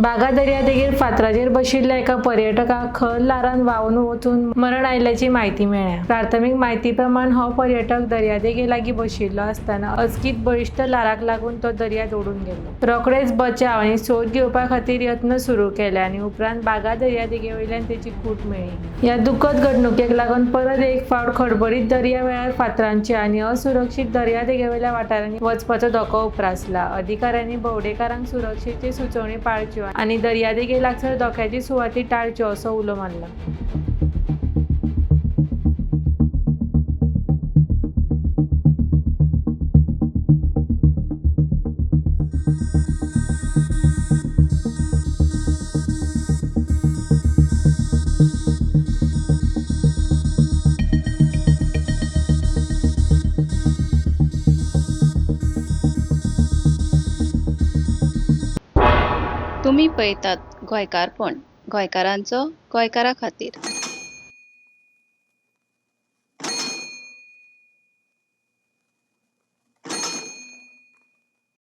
बागा दर्यादेगेर फातराचेर बशिल्ल्या एका पर्यटकाक खर ल्हारान व्हांवन वचून मरण आयिल्ल्याची म्हायती मेळ्ळ्या. प्राथमीक म्हायती प्रमाण हो पर्यटक दर्यादेगे लागीं बशिल्लो आसतना अचकीत बळिश्ट ल्हाराक लागून तो दर्यांत ओडून गेलो. रोखडेच बचाव आनी सोद घेवपा खातीर यत्न सुरू केले आनी उपरांत बागा दर्यादेगे वयल्यान ताची कूड मेळ्ळी. ह्या दुखद घडणुकेक लागून परत एक फावट खडबडीत दर्या वेळार फातरांचे आनी असुरक्षीत दर्यादेगेवयल्या वाठारांनी वचपाचो धोको उप्रासला. अधिकाऱ्यांनी भोंवडेकारांक सुरक्षेची सुचोवणी पाळच्यो आनी दर्यादेगे लागसार धोक्याची सुवाती टाळच्यो असो उलो मारला. तुमी पळयतात गोंयकारपण, गोंयकारांचो गोंयकारा खातीर.